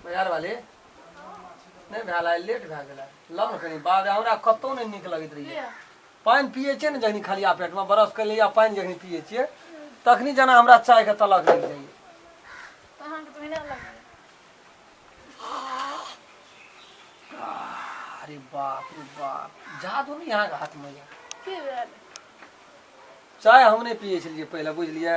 बाजार वाले नहि भेल आइ लेट भए गेलै लाउ ने कनि बाप रे हमरा कतहु नहि नीक लगैत रहैए लिअ। पानि पियै छियै ने जखनी खलिया पेटमे ब्रश कऽ लिअ पानि जखनी पियै छियै तखनी जेना हमरा चायके तलक लागि जाइए तऽ अहाँके तऽ ओहिना लगैए अरे बाप रे बाप जादू नहि अहाँके हाथमे यऽ की भेल चाय हम नहि पियै छलियै पहिले बुझलियै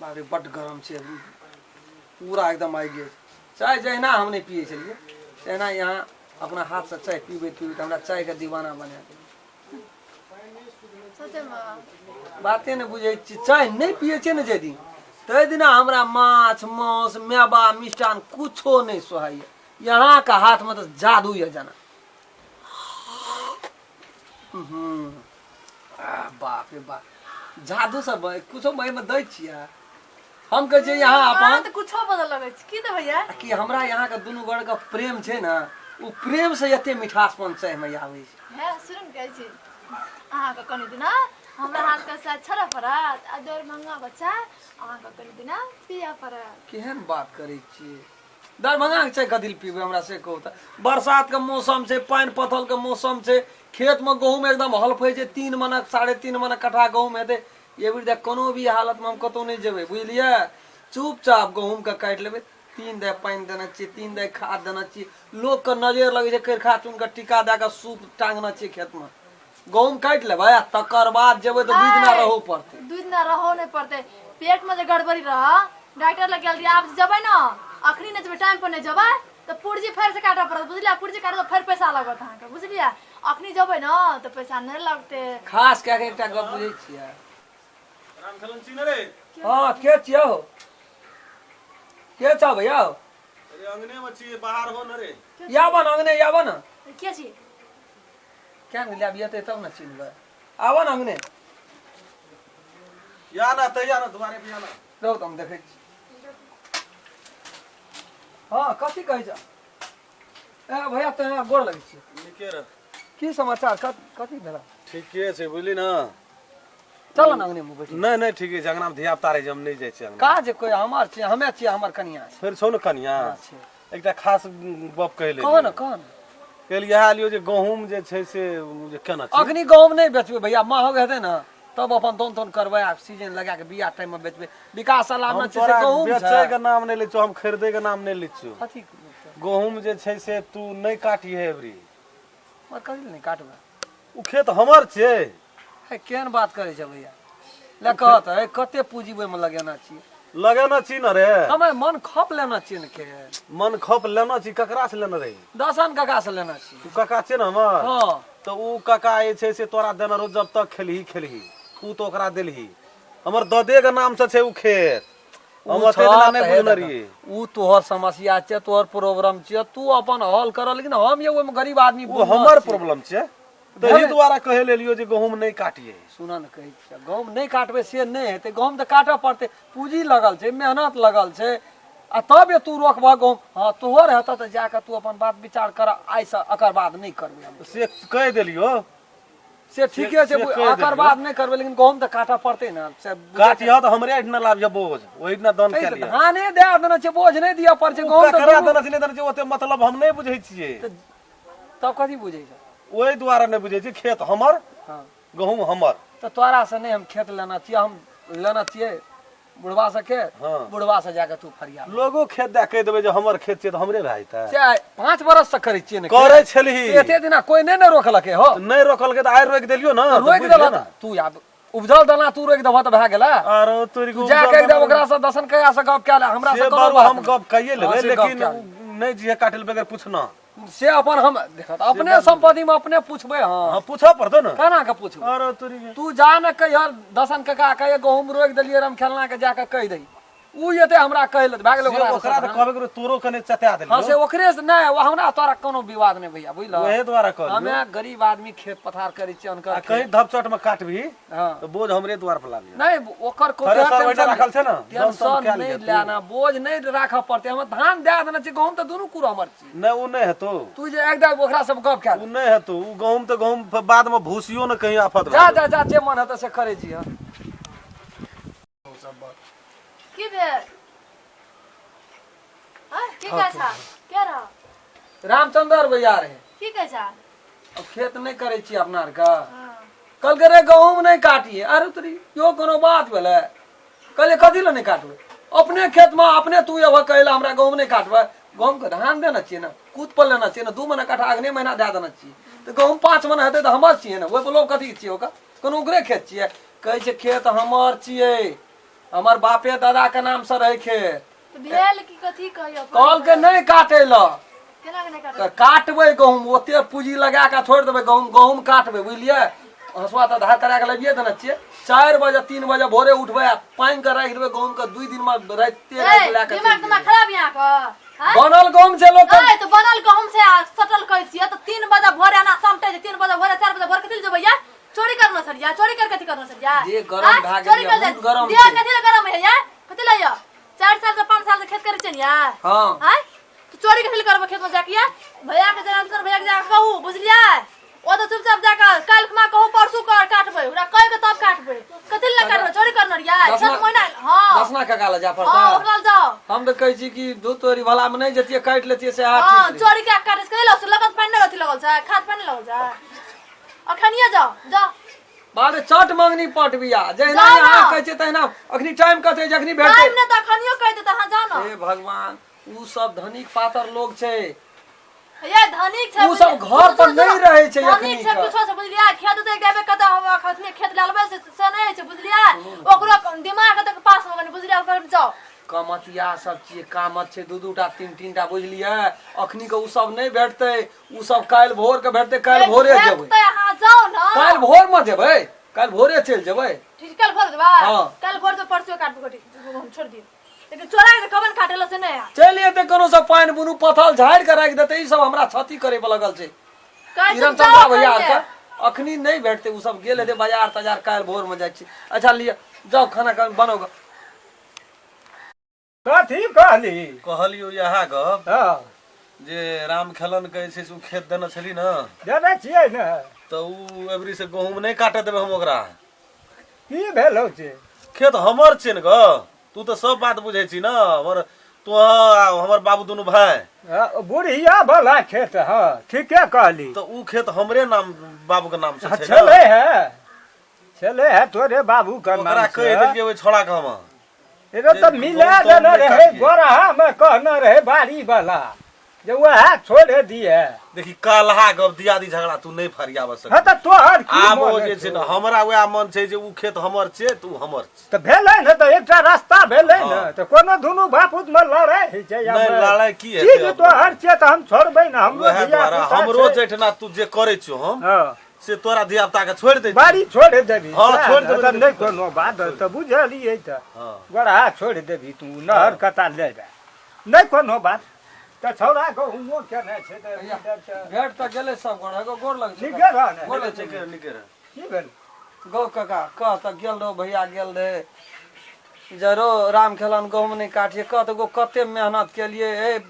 बाप रे बड्ड गरम छै पूरा एकदम आबि गेल चाय जहिना हम नहि पियै छलियै तहिना यहाँ अपना हाथसँ चाय पीबैत पीबैत हमरा चायके दीवाना बना देलियै सचेमे बाते नहि बुझै छियै चाय नहि पियै छियै ने जाहि दिन ताहि दिना हमरा माछ मांस मेवा मिष्टान कुछो नहि सोहाइए यहाँके हाथमे तऽ जादू यऽ जेना बाप रे बाप जादू सब कुछो एहिमे दै छियै हम कहै छियै यहाँ अहाँ अपन तऽ कुछो बदल लगै छै की देबै यार कि हमरा यहाँके दुनू वर्गके प्रेम छै ने ओ प्रेम से एते मिठासपन चाहमे आबै छै हे सुन कहै छी अहाँके कनि दिना हमरा हाथके साथ छोड़ऽ पड़त आ दरभंगा बच्चा अहाँके कनि दिना पियऽ पड़त केहन बात करै छियै दरभंगाके छै कथी लए पीबै हमरा से कहू तऽ बरसातके मौसम छै पानि पथलके मौसम छै खेतमे गहूँम एकदम हलफै छै 3 मनक 3.5 मनक कट्ठा गहूँम हेतै ये बेर देख कोनो भी हालतमे हम कतहु नहि जेबै बुझलियै चुपचाप गहूँमके काटि लेबै 3 दाय पानि देने छियै 3 दाय खाद देने छियै लोकके नजरि लगै छै कैरखा चुनिके टीका दए कऽ सूप टांगने छियै खेतमे गहूँम काटि लेबै आ तकर बाद जेबै तऽ 2 दिना रहू पड़तै 2 दिना रहो नहि पड़तै पेटमे जे गड़बड़ी रह डॉक्टर लग गेल रहियै आब जे जेबै ने अखनी नहि जेबै टाइम पर नहि जेबै तऽ पुर्जी फेर से काटऽ पड़त बुझलियै पुर्जी काटऽ फेर पैसा लागत अहाँके बुझलियै अखनी जेबै ने तऽ पैसा नहि लगतै खास कए कऽ एकटा गप बुझै छियै राम खेलन छी ने रे हँ के छियै हो के छौ भैया हो अरे अंगने में छी बाहर हो न रे आबऽ ने अंगने आबऽ ने के छी क्या ने आब एतै तब ने चिन्हबै आबऽ ने अंगने या ना तैया ना दुआरे पे या ना रहू तऽ हम देखै छी हँ कथी कहै छ ए भैया तोरा गोर लगै छियै नीके रह की समाचार कथी भेला ठीके छै बुझली ने चल ने अंगने मे बैठ नहि नहि ठीके छै अंगना मे धिया पुता रहै छै हम नहि जाइ छियै अंगना काज कोई हमर छियै हमे छियै हमर कनिया छै फेर छौ ने कनिया छै। एकटा खास गप कहै ले कह ने कह ने कहलियै इएह लियौ जे गहूँम जे छै से जे केना छै अखनी गहूँम नहि बेचबै भैया महग हेतै ने तब अपन दौन तौन करबै आ सीजन लगा के बिया टाइम में बेचबै विकास साल हम आबना छै से तोरा गहूँम बेचै छै के नाम नहि लै छियौ हम खरीदै के नाम नहि लै छियौ कथी गहूँम जे छै से तू नहि काटिहे एबरी मगर कथी लए नहि काटबै ओ खेत हमर छै हे केहन बात करै छै भैया ले कहत है कते पूंजी ओहिमे लगेना छियै लगेने छी ने रे हमे मन खप लेना छियै ने खेत मन खप लेना छी ककरा से लेने रही दसन काका से लेना छियै तू काका छै ने हमर हँ तऽ ओ काका जे छै से तोरा देने रहो जब तक खेलही खेलही तू तऽ ओकरा देलही हमर ददे के नाम से छै ओ खेत हम उ ओते दिना छह नहि तऽ हे बुझने देखह, रहियै उ तोहर समस्या छै तोहर प्रॉब्लम छै तू अपन हल कर लेकिन हम ये ओहिमे गरीब आदमी ओ बुझल हमर छियै। प्रॉब्लम छै तही दुआरे कहै लेलियो जे गहूम नहि काटिए सुनऽ ने कहै छियै गहूम नहि काटबै से नहि हेतै गहूम तऽ काटऽ पड़तै पूँजी लगल छै मेहनत लगल छै आ तब तू रोकबह गहूम हँ तोहर हेतऽ तऽ जाकऽ तू अपन बात विचार कर आइसँ एकर बाद नहि करबै हम से कहि देलियो से ठीके छै से कहि एकर देलियौ। बाद नहि करबै लेकिन गहूम तऽ काटऽ पड़तै ने से काटिह तऽ हमरे एहिठिना लाबिह बोझ ओहिठिना दन तऽ कए लिअ धाने दए देने छै बोझ नहि दिअ पड़ै छै गहूम तऽ ककरा दुनू- देने छै नहि देने छै ओते मतलब हम नहि बुझै छियै तब कथी बुझै छै ओहि दुआरे नहि बुझै छियै खेत हमर हँ गहूम हमर तऽ तोरा से नहि हम खेत लेना छियै हम लेना छियै बुढ़वा से खेत हँ। बुढ़वा से जाके तू फरिया लोगो खेत दए कहि देबै जे हमर खेत छियै तऽ हमरे भए जेतै से आइ 5 बरस से करै छियै ने खेत। करै छलही एते दिना कोई नहि ने रोकलकै हो नहि रोकलकै तऽ आइ रोकि देलियौ ने तऽ रोकि बुझि देलक ने। तू आब उपजल दाना तू रोकि देबह तऽ भए गेलै आरो तोरी तू जा कहि देब ओकरा से दसन कया से गप कए ले हमरा से से कोनो बारू बात हम नहि। गप कइए लेबै हँ, से गप लेकिन कए लेबै। नहि जिहे काटल बगैर पूछना से अपन हम देखत अपने संपत्ति में अपने पूछबै हँ हाँ पूछऽ पड़तौ ने केना के पूछबै अरे तोरी के। तू जा ने कहिह दसन काका कहिए गहूम रोकि देलियै रम खेलना के जाके कहि दही उ एते हमरा कहि लेत भए गेलै से ओकरा ओकरा तऽ कहबे करू तोरो कने चता देलियौ हँ से ओकरे से नहि हमरा तोरा कोनो विवाद नहि भैया बुझल ओहे दुआरे कहलियौ हमे गरीब आदमी खेत पथार करै छियै अनकर आ कहीं धपचट में काटबही हँ तऽ बोझ हमरे द्वार पर लाबिहे नहि ओकर को थ्रेसर ओहिठाम राखल छै ने, दम तम टेंशन कए नहि लिअ तू। लेना बोझ नहि राखऽ पड़तै हमर धान दए देने छी गहूम तऽ दुनू कुर हमर छी नहि ओ नहि हेतौ तू जे एक दाइ ओकरा सब गप कए ओ नहि हेतौ ओ गहूम तऽ गहूम बाद में भूसियो ने कहीं आफत जा भए जा जा जे मन हेतै से करै छी हँ की भेल आँय, की कहै छा के रामचंद्र भैया रहे। की कहै छै? अब खेत नहि करै छी अपना आरके। कहलकै रे गहूँम नहि काटिए। अरे तोरी यो कोनो बात भेलै? कहलियै कथी लए नहि काटबै? अपने खेतमे अपने तू एबह कहै लए हमरा गहूँम नहि काटबै? गहूँमके धान देने छियै ने, कूद पर लेने छियै ने, 2 महीना कट्ठा अगने महीना दए देने छियै, तऽ गहूँम 5 महीना हेतै तऽ हमर छियै ने। ओहि पर लोग कथी छियै? ओकर कोनो ओकरे खेत छियै? कहै छै खेत हमर छियै, हमर बापे दादाके नामसँ रहै खेत। भेल की कथी कहियो? कहलकै नहि काटै लए। केना के नहि काटै? तऽ काटबै गहूँम, ओते पूँजी लगा कऽ छोड़ि देबै गहूँम, गहूँम काटबै, बुझलियै? हँसुआ तऽ धार करा कऽ लाबिए देने छियै। 4 बजे 3 बजे भोरे उठबै आ पानि के राखि देबै गहूँम के, 2 दिन मे रातिते राति लए कऽ दिमाग चलि दिमाग जेबै। खराब यहाँ के? आँय? बनल गहूँम छै लोक के। ए, तऽ बनल गहूँम छै आ सटल कहै छियै तऽ 3 बजे भोरे एना समटै छै। 3 बजे भोरे, 4 बजे भोरे कथी लए जेबै यार? चोरी करना छलियै? चोरी कर कथी करना छलियै? देह गरम आँय? भए गेल चोरी यऽ, कर बहुत गरम देह छै। कथी लए गरम है यार? कथी लए यऽ? 4 साल से 5 साल से खेत करै छियै ने यार? हाँ। आँय? तऽ चोरी कथी लए करबै खेतमे जाके यार? भैया के जनार्दन भैया के जाके कहू, बुझलियै? ओ तऽ चुपचाप जाके काल्हि खुमा कहू, परसू कर काटबै, ओकरा कहि के तब काटबै। कथी लए काटबै? चोरी करना यार? दसमा- 6 महीना। हाँ। दसना काका लए जाय हाँ, पड़तै। ओकरा लए जाओ। हम तऽ कहै छी कि दूध तोरी वाला मे नहि जतियै, काटि लेतियै से हाँ, ठीक रहै। चोरी के काटे से कथी लए? लगत पानि नहि अथी लगल छै, खाद पानि लगल छै। अखनिये जाओ, जाओ। बाप रे, चट मंगनी पट बिया जहिना जाओ ना। अहाँ कहै छियै तहिना। अखनी टाइम कते? जखनी भेटतै। टाइम नहि तऽ अखनियो कहि देत, अहाँ जाओ ने। हे भगवान, उ सब धनिक पातर लोग छै। ये धनिक छै। उ सब घर पर सुनू, सुनू, नहि रहै छै धनिक अखनी छै के। कुछो छै, बुझलियै? खेत तऽ गेबे कतऽ, हम अखनी खेत लए लेबै से से नहि होइ छै, बुझलियै? ओकरो दिमाग तक पास मे बने, बुझलियै? ओकर जाओ। कमतिया सब छियै, कामत छै 2 2 टा 3 3 टा, बुझलियै? अखनी के उ सब नहि भेटतै, उ सब काल्हि भोर के भेटतै। काल्हि भोरे जेबै। भेटतै, अहाँ जाओ ने। काल्हि भोर मे जेबै, काल्हि भोरे चलि जेबै। ठीक, काल्हि भोर जेबै। हाँ। काल्हि भोर जेबै, परसू काटबै, हम छोड़ि दियौ, लेकिन चोरा के कवन काटेला से नहि आयत। चलि एतै कोनो सब पानि बुनू पथल झाड़ि के राखि देतै। ई सब हमरा क्षति करे पर लगल छै। कहै ई छै रामचंद्रा जाओ भैया अखनिये। आरके अखनी नहि भेटतै, ओ सब गेल हेतै बाजार ताजार। काल्हि भोर मे जाइ छी। अच्छा लिअ, जाउ खाना खा बनाउ गऽ। कथी कहली? कहलियौ इएह गप जे राम खेलन के जे छै से ओ खेत देने छली ने। देने छियै ने। तऽ ओ एबरी से गहूँम नहि काटऽ देबै हम ओकरा। की भेल हौ से? खेत हमर छै ने गऽ, तू तऽ सब बात बुझै छी ने हमर, तू अहाँ आ हमर बाबू दुनू भाय। हँ, बुढ़िया वाला खेत। हँ, ठीके कहली। तऽ ओ खेत हमरे नाम, बाबू के नाम से हँ, छै ने। छलै है, छलै है तोरे बाबू के ओकरा नाम कहि से। देलियै ओहि छोड़ा के हम। एगो तऽ जे मिला गहूँम देने तहूम नहि रहै काटियै। गोरहा मे, कहने रहै बाड़ी वाला जे वएह छोड़े दिए। देखी, काल्हा गप दियादी झगड़ा तू नहि फरियाबऽ हँ सकै। तऽ तोहर की आब ओ मन जे छै ने छौ? हमरा वएह मन छै जे ओ खेत हमर छै तऽ ओ हमर छै। तऽ भेलै ने, तऽ एकटा रास्ता भेलै ने। हँ। तऽ कोनो दुनू बापूत मे लड़ाइ होइ छै या नहि, मे- लड़ाइ की हेतै चीज अपना? तोहर छै तऽ हम छोड़बै ने, हमरो वएह धिया दुआरे पुता हमरो छै। जेठना तू जे करै छौ हम हँ से तोरा धिया पुता के छोड़ि दै छियौ। बाड़ी छोड़ि देबही? हँ, सएह छोड़ि ने, देबै, तऽ नहि छोड़ि कोनो बात, तऽ बुझलियै तऽ। हँ। गोरहा छोड़ि देबही तू, नहर कता लेबे, नहि कोनो बात। तऽ छौड़ा गहुमो केने छै तऽ भेट तऽ गेलै सब गोड़, एगो गोड़ लग छै। नीके रह ने। गोड़ लग छै। नीके नीके रह। की भेल गौ काका, कह तऽ गेल रहो भैया, गेल रहे जरो राम खेलन गहूँम नहि काटिए। कह तऽ गो, कते मेहनत केलिए, ए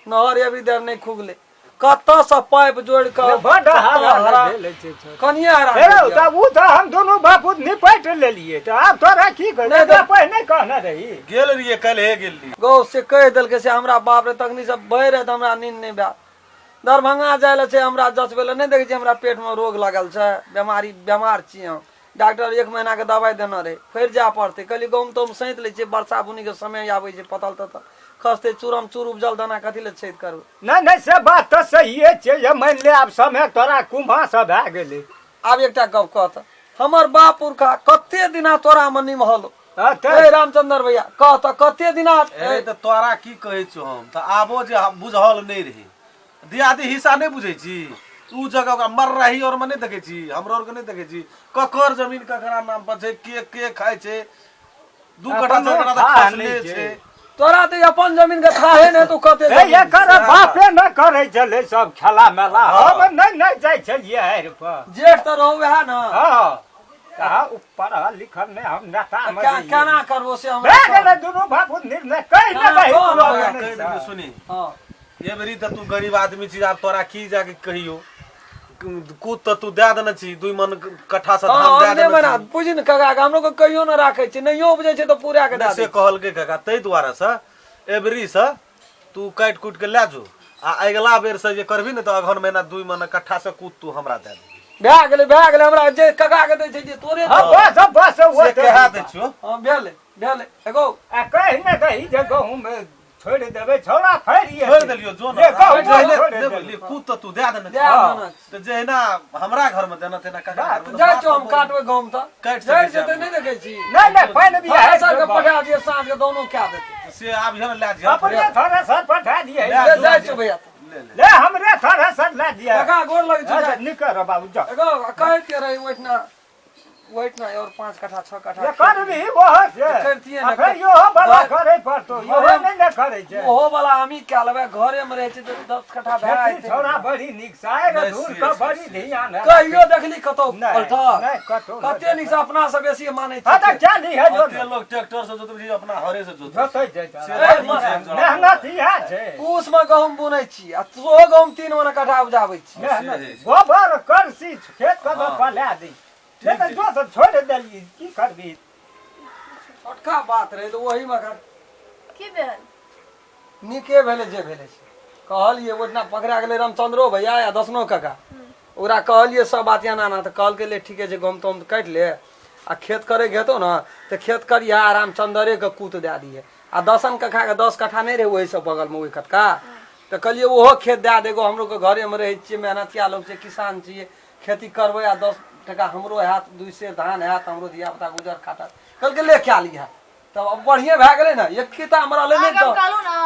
नहर अभी देर नहि खुगलै, कतऽसँ पाइप जोड़ि कऽ बड्ड कतऽ हरा हरा भेल छै छोरा। कनिये हरा हे रौ, भेल यऽ। तऽ ओ तऽ हम दुनू बापूत निपटि लेलियै, तऽ आब तोरा की कहै? नहि तऽ- पहिने कहने रही। गेल रहियै, काल्हिए गेल रहियै। गौ से कहि देलकै से हमरा बाप रे, तखनी से भरि राति हमरा नींद नहि भेल। दरभंगा जाय लए छै हमरा जँचबै लए। नहि देखै छियै हमरा पेटमे रोग लागल छै, बेमारी, बेमार छी हम। डॉक्टर 1 महीनाके दबाइ देने रहै, फेर जाय पड़तै। कहलियै गहूँम तहूम सैंत लै छियै, बरसा बुनीके समय आबै छै, पतल ततल खसतै, चूरम चूर उपजल दाना कथी लए छेद करबै। नहि नहि, से बात तऽ सहिए छै जे मानि ले आब समय तोरा कुम्हा सब भए गेलै। आब एकटा गप कह तऽ, हमर बाप पुरखा कते दिना तोरामे निमहल। हँ तऽ ए रामचंद्र भैया, कह तऽ कते दिना। अरे तऽ तोरा की कहै छौ हम तऽ आबो जे हम बुझल नहि रहै, दियादी हिस्सा नहि बुझै छी। उ जगह ओकरा मर्राही आरमे नहि देखै छी, हमरो आरके नहि देखै छी, ककर जमीन ककरा नाम पर छै, के के खाइ छै, 2 कट्ठा अपनो 4 कट्ठा तऽ थाह खसले नहि छै। छै। तोरा तऽ अपन जमीन के थाहे नहि, तू कते हे जमीन एकर बापे न करै छलै सब खेला मेला, हम नहि नहि जाइ छलियै हारि पर। जेठ तऽ रहू वएह ने। हँ तऽ ओ पढ़ल लिखल नहि, हम नेता मे रहियै। केना करबो से हमरा भए गेलै दुनू बापू निर्णय कहि केना देबै। कह ने भैया, कहि देलियौ, सुनी। हँ। एबरी तऽ तू गरीब आदमी छी, आब तोरा की जाके कहियौ, कूद तऽ तू दए देने छी, 2 मन कट्ठा से हँ धान दए हम नहि देने मना छी। बुझी ने काका के, हमरो के कहियो ने राखै छै, नहियो उपजै छै तऽ पूरा के नहि दए से दै छै। कहलकै काका, ताहि दुआरे से एबरी से तू काटि कुटि के लए जो। आ अगिला बेर से जे करबी ने तऽ अगहन महीना 2 महीना कट्ठा से कूद तू हमरा दए देबी। भए गेलै, भए गेलै, हमरा जे कका के दै छै जे तोरे। हाँ, बस बस ओ से कहा दै छियौ। हँ, भेलै भेलै एगो। आ कहि ने दही जे गहूँम छोड़ि देबै, छौड़ा फड़ि छोड़ि देलियौ जो ने। ले, गहूँम जहिना छोड़ि देबै, देलियौ। ले, कूद तऽ तू दए देने दए छह। देने। तऽ जहिना हमरा घर मे देना तहिना कका घर मे। जाइ छौ, हम काटबै गहूँम तऽ काटि जाइ सकै छी छै तऽ आब। नहि देखै छी। नहि नहि, पानि भी है। सर के पठा दिए, साँझ के दोनो कए देतै। से आब यहाँ लए दिहऽ। अपने थोड़ा सर पठा दिए। ले, ले, जाइ छौ भैया। ले ले। ले, हमरे थोड़ा सर ला दिए। काका, गोर लगै छौ, जाइ। निकर बाबू, जाओ। एगो कहैत रही ओहिठिना ओहिठिना और 5 कट्ठा 6 कट्ठा ये करबी ओहो से करतियै ने। आ फेर इहो वाला करे पड़तो, इहो घरे- नहि ने करै छै। ओहो वाला हमही कए लेबै, घरे मे रहै छै तऽ 10 कट्ठा भए खेती जेतै। छौड़ा बड़ी नीक से नहि, दूर से- के से- बड़ी से। ध्यान है। कहियो देखली कतौ नहि, पलटल? नहि, कतौ नहि। कते नीक से अपना से बेसी मानै हाँ तऽ छै। क्या ली है जो ओते लोग ट्रैक्टर से जोतबै छै, अपना हरे से जोतै जोतै छै। से ए, मस्त। मेहनत इएह छै। पूस मे गहूम बुनै छी आ सेहो गहूम 3 मने कट्ठा उपजाबै छी। मेहनत से- गोबर करसी खेत के हाँ। पला दी, ठीक नहीं तऽ छै। जो तऽ छोड़ि देलियै, की करबी? छोटका बात रहै तऽ ओही मे एखन की भेल? नीके भेलै जे भेलै से कहलियै। ओहिठिना पकड़ा गेलै रामचंद्रो भैया या दसनो काका, ओकरा कहलियै सब बात एना एना, तऽ कहलकै ले ठीके छै, गहूम तहुम काटि ले आ खेत करैके हेतौ ने तऽ खेत करिहे आ रामचंद्रेके कूत दए दिहे। आ दसन कट्ठाके 10 कट्ठा नहि रहै ओहिसँ बगलमे ओहि कतका, तऽ कहलियै ओहो खेत दए देगो। हमरो के घरेमे रहै छियै, मेहनतिया लोक छै, किसान छियै, खेती करबै आ 10 टका हमरो हैत, 2 सेर धान हैत, हमरो धिया पुता गुजर खाटत। कहलकै ले कए लिहे। तब आब बढ़िएँ भए गेलै ने, एक किता हमरा लेने अहाँके हम तऽ कहलहुँ ने।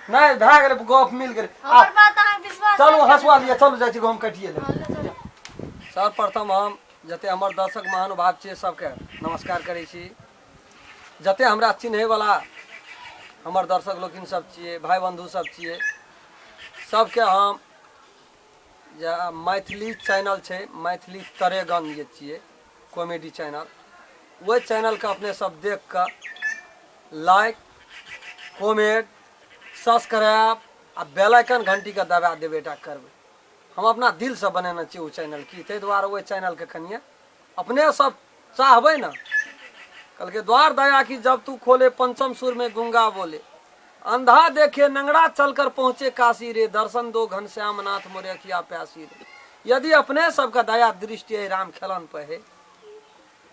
नहि, भए गेलै, गप मिल गेलै आ हमर बात अहाँके विश्वास चलू नहि। हँसुआ लिअ, चलू जाइ छी गहूम काटिए लेब। हाँ, ले चलू। सर्वप्रथम हम जते हमर दर्शक महानुभाव छियै सबके नमस्कार करै छी। जते हमरा चिन्हैवला हमर दर्शक लोकिन सब छियै, भाइ बन्धु सब छियै, सबके हम जे मैथिली चैनल छै, मैथिली तरेगन जे छियै कॉमेडी चैनल, ओहि चैनलके अपने सब देख कऽ लाइक, कमेंट, सब्सक्राइब आ बेल आइकन घंटीके दबा देबे टा करबै। हम अपना दिलसँ बनेने छियै ओ चैनल की, ताहि दुआरे ओहि चैनलके कनिए अपने सब चाहबै ने। कहलकै द्वार दया की जब तू खोले, पंचम सुर में गुंगा बोले, अंधा देखे नंगड़ा चलकर पहुंचे काशी रे, दर्शन दो घनश्याम नाथ मोरे अखिया प्यासी रे। यदि अपने सबके दया दृष्टि है राम खेलन पे है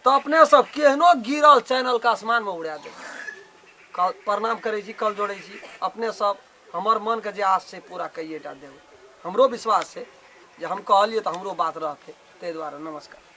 तो अपने सब केहनो गिरल चैनल के आसमान में उड़ा दे। कल प्रणाम करै छी, कल जोड़ै छी। अपने सब हमर मन के जे आस छै पूरा कइए टा देबै, हमरो विश्वास छै जे हम कहलियै तऽ हमरो बात रहतै, ताहि दुआरे नमस्कार।